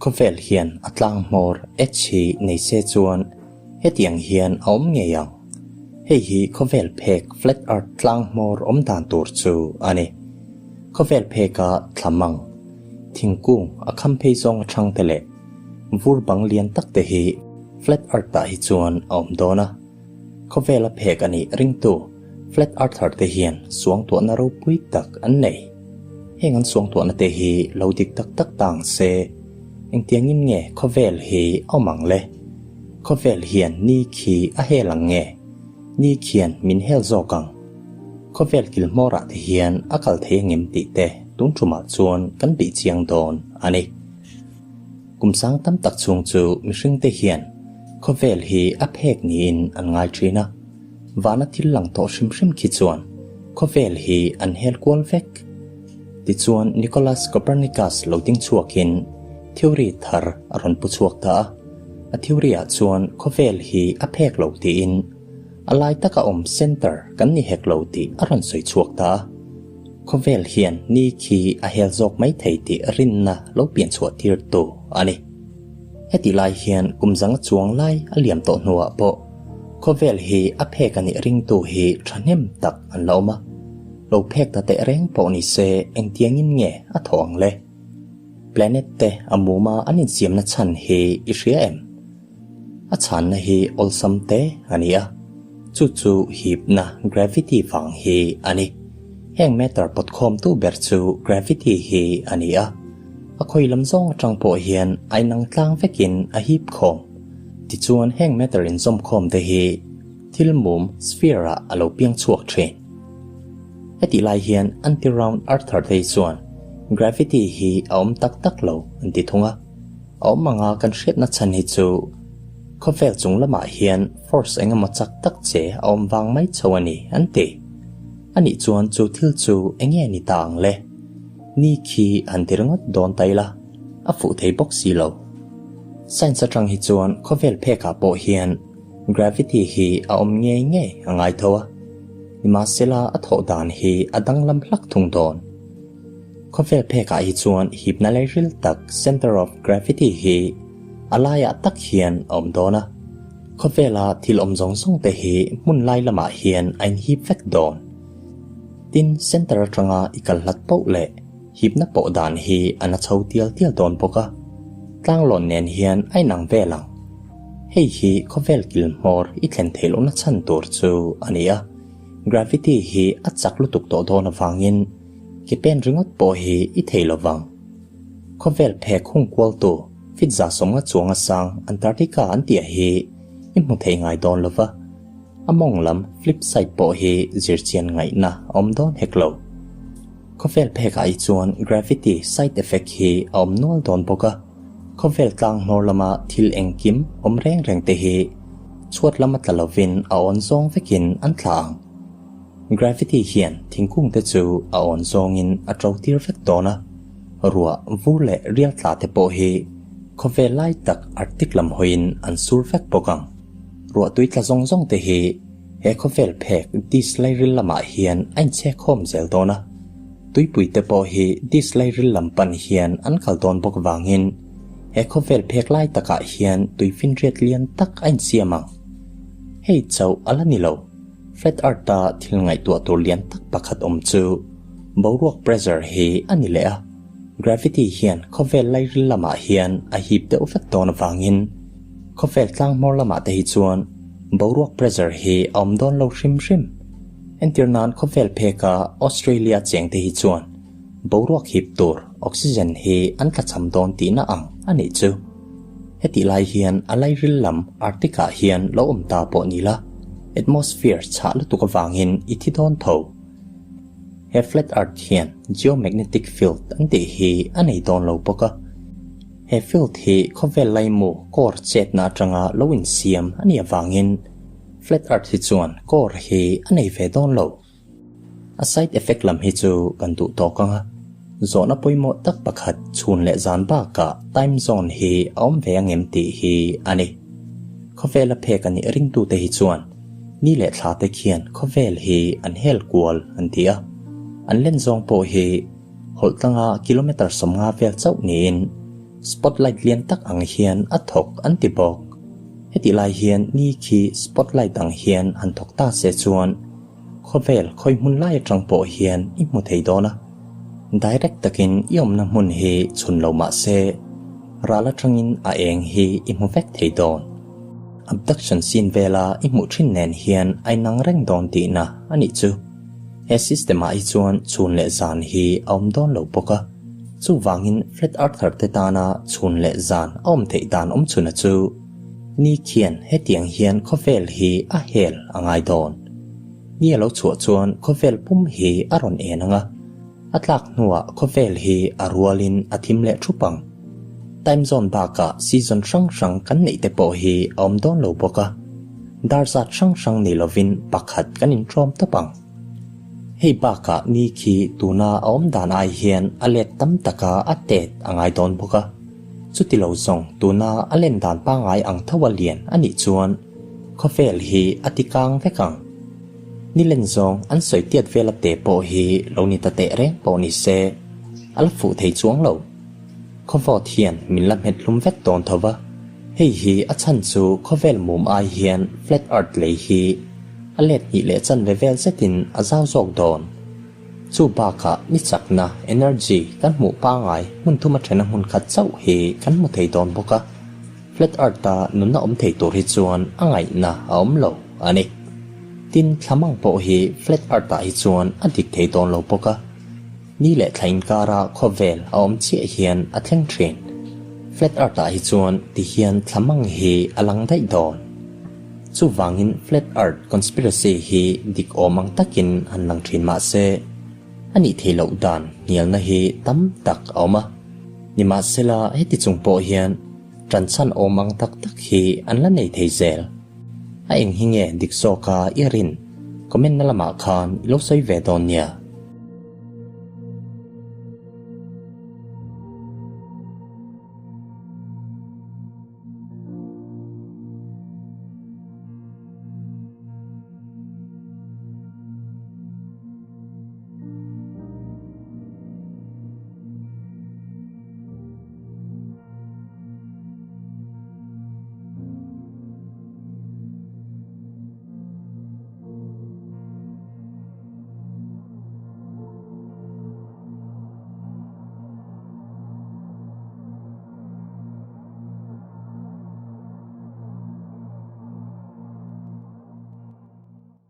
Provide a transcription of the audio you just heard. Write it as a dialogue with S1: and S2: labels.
S1: Khawvel hian a tlang hmawr edge hi nei se chuan hetiang hian a awm ngei ang. Hei hi khawvel phek flat earth tlang hmawr awm dan tur chu a ni. Khawvel pheka thla mang, thingkung a kham phei zawng a thang te leh vur bang lian tak te hi flat earth ah hi chuan a awm dawn a. Khawvela phek a nih ringtu flat earther te hian suangtuahna ropui tak an nei. Heng an suangtuahna te hi lo dik tak tak ta ang se, engtiangin nge khawvel hi a awm ang le? Khawvel hian ni khi a hel ang nge? Ni khian min hel zawk ang? Khawvel kilhmawrah te hian a kal thei angem tih te tun tumah chuan kan bih chiang dawn a ni. Kum sang tam tak chhung chu mihringte hian khawvel hi a phek niin an ngai thin a, vana thil lang tawh hrim hrim khi chuan khawvel hi an hel kual vek. Tichuan Nicholas Copernicus lo ding chhuakin theory thar a rawn pu chhuak ta a, a theory ah chuan khawvel hi a phek lo tiin a lai taka awm center kan ni hek lo tih a rawn sawi chhuak ta a. Khawvel hian ni khi a hel zawk mai thei tih rinna lo pian chhuah tir tu a ni. Heti lai hian kum zanga chuang lai a liam tawh hnuah pawh khawvel hi a phek a nih ringtu hi thahnem tak an la awm a. Lo phek ta teh reng pawh ni se engtiangin nge a thawh ang le? Planet te a muma an insiamna chhan hi i hria em? A chhanna hi awlsam te a ni a, chu chu hipna, gravity, vang hi a ni. Heng matter pawtkhawmtu ber chu gravity hi a ni a, a khawi lam zawng atang pawh hian a inang tlang vekin a hip khawm. Tichuan heng matter inzawmkhawm te hi thil mum, sphere, ah a lo piang chhuak thin. Hetih lai hian anti-round earther te hi chuan gravity hi a awm tak tak lo an ti thung a. A awm anga kan hriatna chhan hi chu khawvel chung lamah hian force eng emaw chak tak che a awm vang mai chho a ni an ti. Anih chuan chu thil chu eng nge ni ta ang le? Ni khi han ti ringawt dawn ta ila, a fuh thei bawk si lo. Science atang hi chuan khawvel phekah pawh hian gravity hi a awm ngei ngei a ngai tho a, nimahsela a thawh dan hi a danglam hlak thung dawn. Khawvel phekah hi chuan hipna lairil tak, center of gravity, hi a laiah tak hian a awm dawn a. Khawvela thil awm zawng zawng te hi hmun lai lamah hian a inhip vek dawn. Tin, center atanga i kal hlat poh leh hipna pawh dan hi a na chho tial tial dawn bawk a. Tlanglawn nen hian a inang vel ang. Hei hi khawvel kilhmawr i thlen theih lohna chhan tur chu a ni a. Gravity hi a chak lutuk tawh dawn avangin Ke pen ringawt pawh hi i thei lo vang. Khawvel phek hung kualtu fit 150 chuang a sang Antarctica an tih hi i hmu thei ngai dawn lo va. A mawng lam flip side pawh hi zirchian ngaihna a awm dawn hek lo. Khawvel phekah hi chuan gravity side effect hi a awm nual dawn bawk a. Khawvel tlang hmawr lama thil engkim awm reng reng te hi chhuat lama tla lovin a awn zawng vekin an thlah ang. Gravity hian thingkung te chu a awn zawngin a to tir vek dawn a, ruah vur leh rial tla te pawh hi khawvel lai tak Arctic lam hawiin an sur vek bawk ang. Ruah tui tla zawng zawng te hi he khawvel phek disk lairil lamah hian a inchhek khawm zel dawn a, tuipui te pawh hi disk lairil lam pan hian an kal dawn bawk vangin he khawvel phek lai takah hian tuifinriat lian tak a insiam ang. Hei chauh a la ni lo. Flat Earth-a thil ngaihtuah tur lian tak pakhat awm chu boruak pressure hi a ni leh a, gravity hian khawvel lairil lamah hian a hip deuh vek dawn avangin khawvel tlang hmawr lamah te hi chuan boruak pressure hi a awm dawn lo hrim hrim. Entir nan khawvel pheka Australia cheng te hi chuan boruak hip tur oxygen hi an tlachham dawn tihna ang a nih chu. Hetih lai hian a lairil lam Arctic-ah hian lo awm ta pawh ni la, atmosphere chhah lutuk avangin i thi dawn tho. He flat earth hian geomagnetic field an tih hi a nei dawn lo bawk a. He field hi khawvel laimu core chetna atanga lo insiam a nih avangin flat earth hi chuan core hi a nei ve dawn lo. A side effect lam hi chu kan duh tawk ang a, zawhna pawimawh tak pakhat chhun leh zan bakah time zone hi a awm ve ang em tih hi a ni. Khawvela phek a nih ringtute hi chuan ni leh thla te khian khawvel hi an hel kual an ti a, an len zawng pawh hi hawlh tlanga kilometre 50 vel chauh niin. Spotlight lian tak ang hian a thawk an ti bawk. Hetih lai hian ni khi spotlight ang hian han thawk ta se chuan khawvel khawi hmun lai atang pawh hian i hmu thei dawn a. Direct takin i awmna hmun hi chhun lo mah se ral atangin a eng hi i hmu vek thei dawn. Abduction scene vela i hmuh thin nen hian a inang reng dawn tihna a nih chu. He system ah hi chuan chhun leh zan hi a awm dawn lo bawk a, chuvangin Flat Earther te tana chhun leh zan a awm theih dan awm chhuna chu ni khian hetiang hian khawvel hi a hel a ngai dawn. Ni a lo chhuah chuan khawvel pum hi a rawn en ang a, a tlak hnuah khawvel hi a rualin a thim leh thup ang. Time zone bakah season hrang hrang kan neih te pawh hi a awm dawn lo bawk a, dar zat hrang hrang ni lovin pakhat kan inṭawm tawp ang. Hei bakah ni khi tuna a awm dan ai hian a let tam taka a tet a ngai dawn bawk a, chuti lo zawng tuna a len dan pangngai ang tho a lian a nih chuan khawvel hi a ti kang vek ang. Ni len zawng an sawi tiat vela te pawh hi lo ni ta teh reng pawh ni se a la fuh thei chuang lo. Khawvawt hian min la hmet hlum vek dawn tho va, hei hi a chhan chu khawvel mum ai hian flat earth lei hi a let hnih leh chanve vel zetin a zau zawk dawn. Chu bakah ni chakna, energy, kan hmuh pangai hmun thuma thena hmun khat chauh hi kan hmu thei dawn bawk a, flat earth-a nunna awm thei tur hi chuan a ngaihna a awm lo a ni. Tin, thlamang pawh hi flat earth-ah hi chuan a dik thei dawn lo bawk a. Ni leh thla inkara khawvel a awm chiah hian a thleng thin. Flat Earth ah hi chuan ti hian thla mang hi a lang daih dawn. Chuvangin Flat Earth conspiracy hi dik awm ang takin han lang thin mah se, a nih theih loh dan hnialna hi tam tak a awm a. Nimahsela heti chung pawh hian tanchhan awm ang tak tak hi an la nei thei zel. A eng hi nge dik zawka i rin? Comment na lamah khan i lo sawi ve dawn nia.